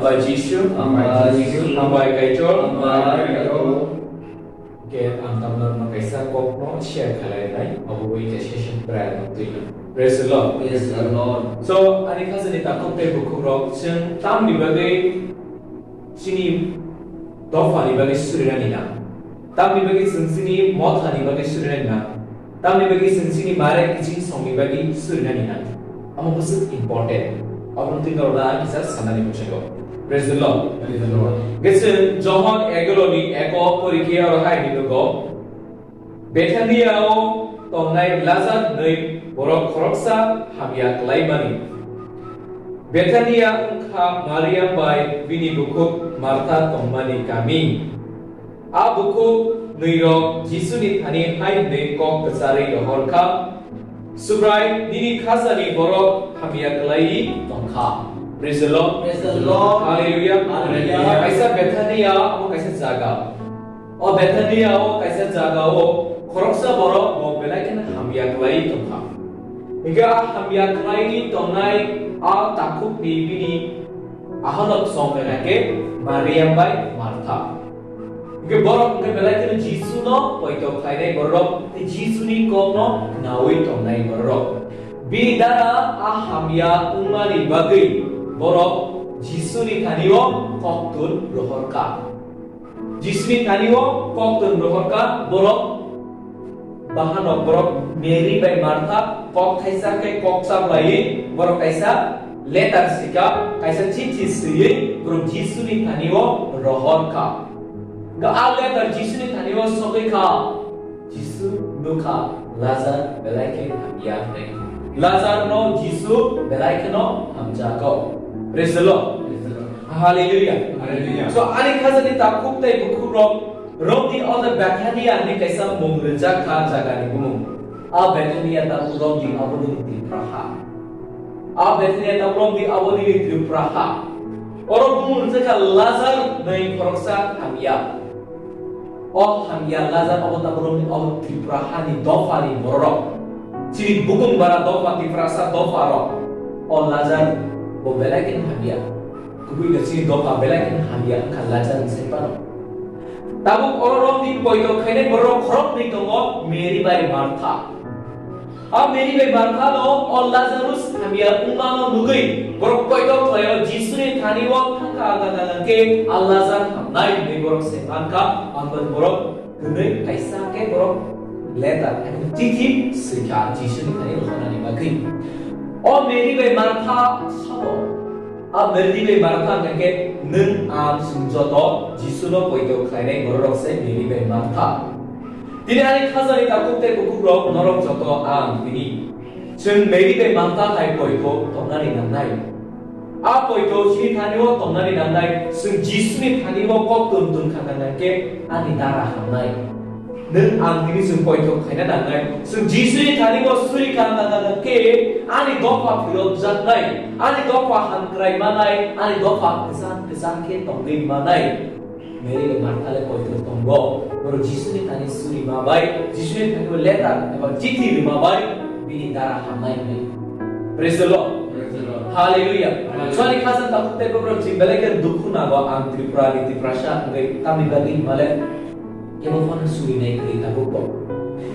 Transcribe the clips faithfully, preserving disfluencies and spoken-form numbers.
Hambai Jisu, hambai Jisu, hambai Kaitor, hambai Kaitor. Ke ang tamno kaisa kokno share khalai nai, abo bai ke session prayer no tuina. Praise the Lord. Praise the Lord. So, ani khajani takhuk tei bukhuk rok, chwng tamni bagwi chini dopha ni bagwi surinani nang. Tamni bagwi chwng chini motha ni bagwi surinani nang. Tamni bagwi chwng chini mare kiching songni bagwi surinani nang. Amo bwswk important. Aboni twi norok da kisa sanani muchungo. Praise the Lord. Praise the Lord. Gese Johon egaro ni eko porikhe aro hai ni nugo. Bethania o tongnai Lazar hwnwi borok khoroksa hamya klaimani. Bethania wngkha Mariam bai bini bukhuk Martha tongmani kami. A bukhuk nwi rok Jisuni thani hai hwnwi kok kwcharwi rohor kha, "Subrai, nini khajani borok hamya klaiwi tong kha." Praise the Lord. Praise the Lord. Hallelujah. Hallelujah. Kaisa Bethania, amo kaisa jaga. O Bethania o kaisa jaga o khoroksa borok bo belai kheno hamya klaiwi tong kha. Hingke a hamya klaiwi tongnai a takhukni bini ahanok song khe Mariam bai Martha. Hingke borok hingke belai kheno Jisu no poito khlainai borok, tei Jisu ni kok no nawi tongnai borok. Bini dara a hamya wngmani bagwi borok Jisu ni thani o koktun rohor kha. Jisu ni thani o koktun rohor kha borok. Bahanok borok Mary bai Martha kok thaisa khe kok chaplaiwi borok kaisa letter swikha, kaisa chithi swiwi borok Jisuni thani o rohor kha. Ga a letter Jisuni thani o sogwi kha, Jisu nukha Lazar belai khe hamya hwnwi. Lazar no Jisu belai kheno hamjago. Praise the Lord. Hallelujah. Hallelujah. So ani khajani takhuk tei bukhuk rok Romni o de Bethania hinwi kaisa mung rijak kha jagani bumung. A Bethania tabuk romni abo nini Tripura ha. A Bethania tabuk romni abo nini Tripura ha. Oro bumung rijak kha Lazar hinwi khoroksa hamya. O hamya Lazar abo tabuk romni abo Tripura hani dophani bororok. Chini bukung bara dopha Tiprasa dopharok. O Lazar bo belai khe hamya. Kubui no chini dopha belai khe hamya wngkha Lazar ni sai phano. Tabuk oro romni poito khainai borok khoroknwi tongo, Mary bai Martha. A Mary bai Martha no o Lazarus hamya wngmano nugwi borok poito khlaio, Jisuni thani o thangkha, aga aga khe a Lazar hamnai hinwi borok se mankha, ang borok Hwnwi kaisa khe borok letter, chithi swikha Jisuni thani rohornani bagwi. O Mary bai Martha sabo. A Mary bai Martha hwnkhe nwng ang chwng joto Jisuno poito khlainai bororok se Mary bai Martha. Tini ani khajani takhuk tei bukhukrok norok joto ang tini. Chwng Mary bai Martha hai poito tongnani nangnai. A poito chini thani o tongnani nangnai, chwng Jisuni thani o kok tun tun kha kha khe ani dara hamnai. Nwng ang tini chwng poito khaina nangnai, chwng Jisuni thani o suri kha kha khe ani dopha phirokjaknai, ani dopha hamkrai manai, ani dopha kwchang kwchang khe tongwi manai. Mary bai Martha le poito tongo. Borok Jisuni thani suri ma bai, Jisuni thani bo letter eba chithi rima bai, bini dara hamnai hinwi. Praise the Lord. Praise the Lord. Hallelujah. Hallelujah. Chwngni khajani takhuk tei borok chini belai khe dukhu nango, ang Tripura ni Tiprasa hwnkhe tamni bagwi himale kebo phano suri nai kwrwi tabuk bo.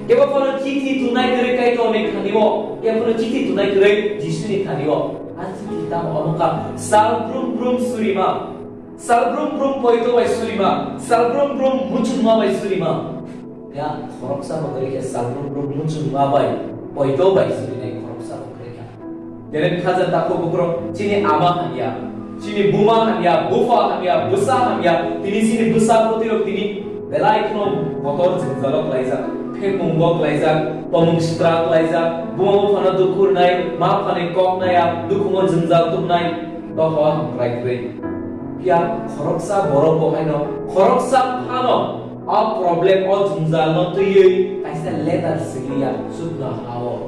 Kebo phano chithi tunai kwrwi Kaitorni thani o, kebo phano chithi tunai kwrwi Jisuni thani o. A chithi tamo omo kha sal brum brum suri ma. Sal brum brum poito bai surima, sal brum brum muchungma bai surima. Ya, khoroksa bo kwrwi khe sal brum brum muchungma bai poito bai surinai khoroksa bo kwrwi kha. Jene khaja takhuk bukrok chini ama hamya, chini buma hamya, bupha hamya, bwsa hamya, tini chini bwsa phutirok tini belai kheno kotor jwngjalo klaijak, phekmungo klaijak, tomung sitra klaijak, buma buphano dukhu rwnai, ma phani kok naya, dukhumo jwngjal tubnai, dophao hamkrai kwrwi. Phiya khoroksa borok bo haino khoroksa phano o problem, o jwngjal no twiwi kaisa letter siliya chukno ha-o.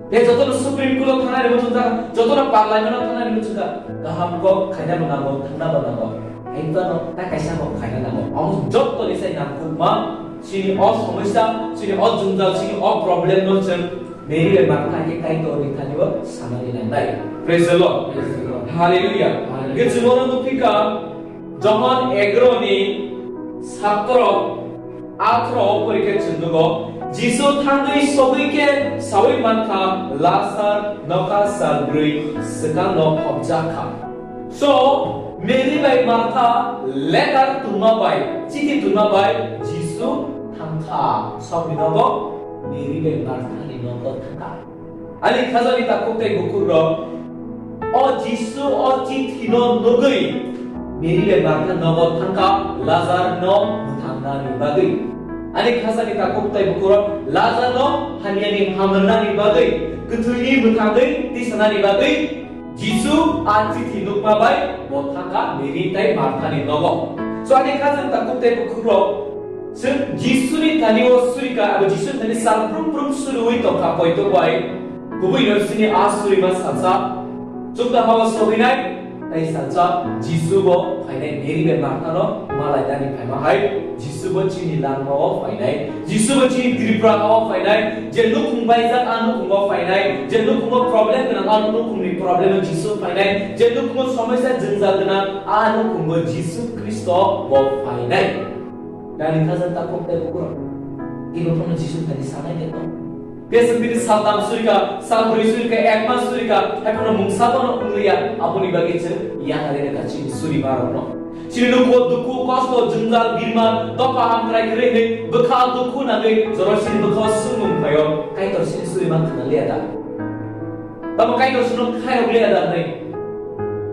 Tei jotono Supreme Court o thangnani muchungjak, jotono Parliament o thangnani muchungjak, kaham kok khaina bo nango, thangna bo nango, hai phano ta kaisa kok khaina nango. Omo jottoni sai nangkukma chini o somosya, chini o jwngjal, chini o problem no chwng Mary bai Martha khe Kaitorni thani o sanani nangnai. Praise the Lord. Praise the Lord. Hallelujah. Hallelujah. Hwnkhe chwng oro nukphikha, Johon egaroh ni satro, athro o porikhe chwng nugo, Jisu thangwi sogwi khe sawi mankha, Lazar nokha sal bwrwi swkangno phobjakha. So, Mary bai Martha letter twma bai, chithi twma bai Jisu thangkha. Sogwi nogo Mary bai Martha ni nogo thangkha. Ani khajani takhuk tei bukhuk rok, o Jisu o chithi no nugwi Mary bai Martha nogo thangkha Lazar no mwthangnani bagwi. Ani khajani takhuk tei bukhuk rok, Lazar no hamyani hamrwnani bagwi, kwthwini mwthangwi tisanani bagwi Jisu a chithi nukma bai bo thangkha Mary tei Martha ni nogo. So ani khajani takhuk tei bukhuk rok, chwng Jisu ni thani o surika, abo Jisu ni thani sal brum brum suriwi tongkha poito bai. Kubui no sini a surima salsa chuknoha o sogwinai, tei salsa Jisu bo phainai Mary bai Martha no malainani phaima hai. Jisu bo chini langma o phainai, Jisu bo chini Tripura o phainai, je nukhung baijak a nukhung o phainai, je nukhung o problem gwnang a nukhung ni problem o Jisu phainai, je nukhung o somosya jwngjal gwnang a nukhung o Jisu Khristo bo phainai. Nani khajan takhuk tei bukhuk rok, ibo phano Jisu thani sanai de tong. Bese bini saltam surika, salbrwi surika, ekmas surika, hai phano mungsa bono wngliya, aboni bagwi chwng yakarwi rwkha chini surima rokno. Chini nukhungo dukhu, kosto, jwngjal, birma, dopha hamkrai kwrwi hwnwi bwkha dukhu nangwi jora chini bwkhao swngmung phaio, Kaitor chini surima khna liya da? Tamo Kaitor chwngno khairok liya da hwnwi?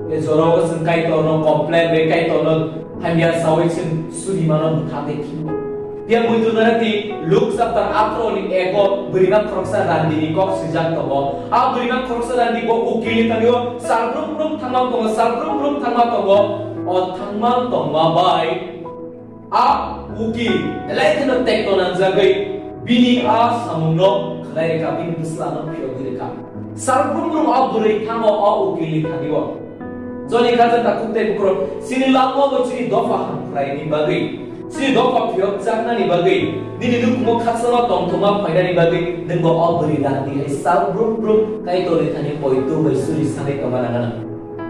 E jorao chwng Kaitorno complain bai, Kaitorno hamya saui chwng surimano mwthangwi khingo. Phiya muitu narati Luk chapter athro ni ego bwrwima khoroksa randini kok swijak tongo. A bwrwima khoroksa randi bo ukil ni thani o sal brum brum thangma tongo, sal brum brum thangma tongo. O thangma tongma bai a ukil belai kheno tekto nangjagwi bini a samungno khlai rwkha, bini bwslano phiyogwi rwkha. Sal brum brum o bwrwi thango o ukil ni thani o. Joni kha jata khuk tei bukrok, chini langma bo chini dopha hamkrai ni bagwi, chini dopha phiyok jakna ni bagwi, nini nukhungo khaksa ma tongthoma phaina ni bagwi, nwng bo o bwrwi rang di hai sal brum brum Kaitor ni thani poito bai suri sanai tongma nang ano.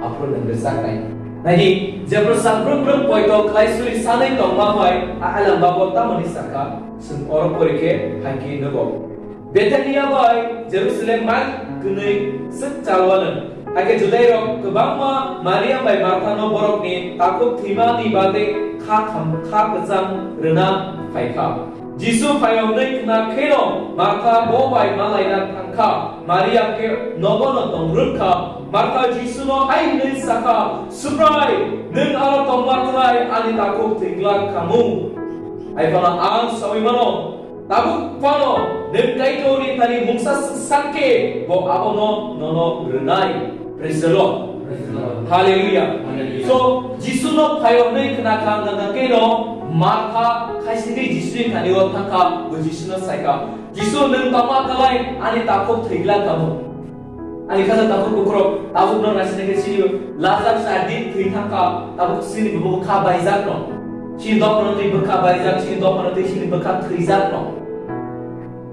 Aphuru nwng rwchak nai. Nai di, jephru sal brum brum poito khlai suri sanai tongma hai, a alam babo tamoni sakha, chwng oro pori khe hai khe nugo. Bethania bai Jerusalem mile kwnwi swk chalwano. Hakhe Judairok kwbangma Mariam bai Marthano borokni takhuk thwimani bagwi kha kham-, kha kwchang rwna phaikha. Jisu phaiwi khna kheno Martha bo bai malaina thangkha. Mariam khe nogono tong rwkha. Martha Jisuno hai hwnwi sakha, "Subrai, nwng aro tongma khlai ani takhuk thwi glak kha mung? Hai phano ang saui mano." Tabuk phano nwng Kaitorni thani mungsa swk sak khe bo abono nono rwnai. Praise the Lord. Praise the Lord. Hallelujah. Hallelujah. So, Jisuno phaiwi khna kha wngkha khe no Martha khaisingwi Jisuni thani o thangkha, bo Jisuno saikha, "Jisu, nwng tongma khlai ani takhuk thwi glak kha mung?" Ani khaja takhuk bukrok, tabuk no naisina khe sini Lazar sa din thwi thangkha, tabuk sini bubo kha baijak no. Sini dophano twi bwkha baijak, sini dophano twi sini bwkha thwijak no.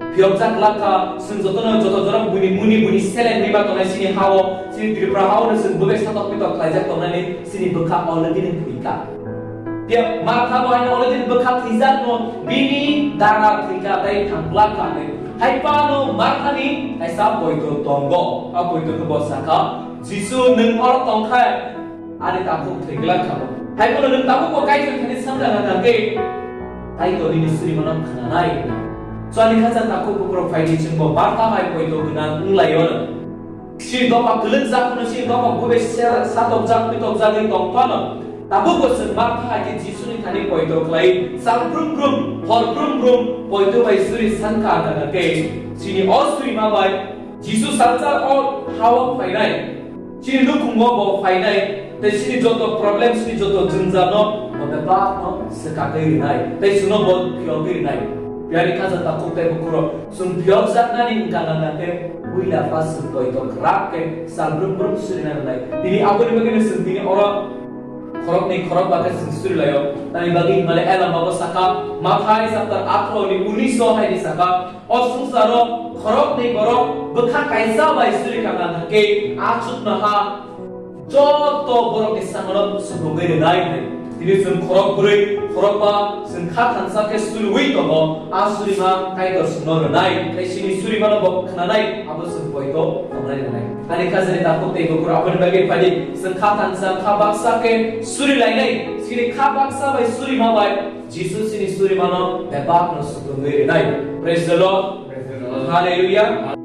Phiyokjak lakha, chwng jotono joto jora buini muni buini seleng rima tongnai sini hao, sini Tripura hao no chwng bwbek satok pitok khlaijak tongnani sini bwkha already ni thwikha. Phiya Martha bo haino already bwkha thwijak no, bini dara thwikha tei thangblak kha hwnwi. Hai phano Marthani kaisa poito tongo. A poito khe bo sakha, "Jisu, nwng oro tongkha, ani takhuk thwi glak kha bo." Hai phano nwng tabuk bo Kaitor thani samjak na kha khe, Kaitor nini suri mano khnanai. So ani khacha takhuk bukrok phaidi chwng bo Martha hai poito gwnang wng lai o. Chini dopha kwlwngjak phano, chini dopha bube se-, satokjak, pitokjagwi tong phano, tabukbo chwng Martha hai khe Jisuni thani poito khlai, sal brum brum, hor brum brum, poito bai suri sankha wngkha khe, chini o surima bai Jisu salsa o hao phainai, chini nukhungo bo phainai, tei chini joto problem, chini joto jwnjalno bo bebakno swkagwi rwnai, tei chwngno bo phiyogwi rwnai. Phiyari khaja takhuk tei bukhurok, chwng phiyokjaknani wngkha nangkha khe, puila pha chwng poito kwrak khe sal brum brum surina rwnai. Tini aboni bagwino chwng tini oro khoroknwi khorokba khe chwng surilaio. Tamni bagwi hwnmale Ela mabo sakha, Mathai chapter athro ni unis o hai di sakha, o swngcharo khoroknwi borok bwkha kaisa bai surikha nangkha khe, a chuknoha joto borok ni sangano supungwi rwnai hinwi. Tini chwng khorok bwrwi, khorok ba chwng kha thansa khe suriwi tongo, a surima Kaitor chwngno rwnai. Tei chini surimano bo khnanai, abo chwng poito tongnai rwnai. Ani khajani takhuk tei bukhuk aboni bagwi phaidi, chwng kha thansa, kha baksa khe suri lainai, chini kha baksa bai surima bai Jisu chini surimano bebakno supungwi rwnai. Praise the Lord. Praise the Lord. Hallelujah.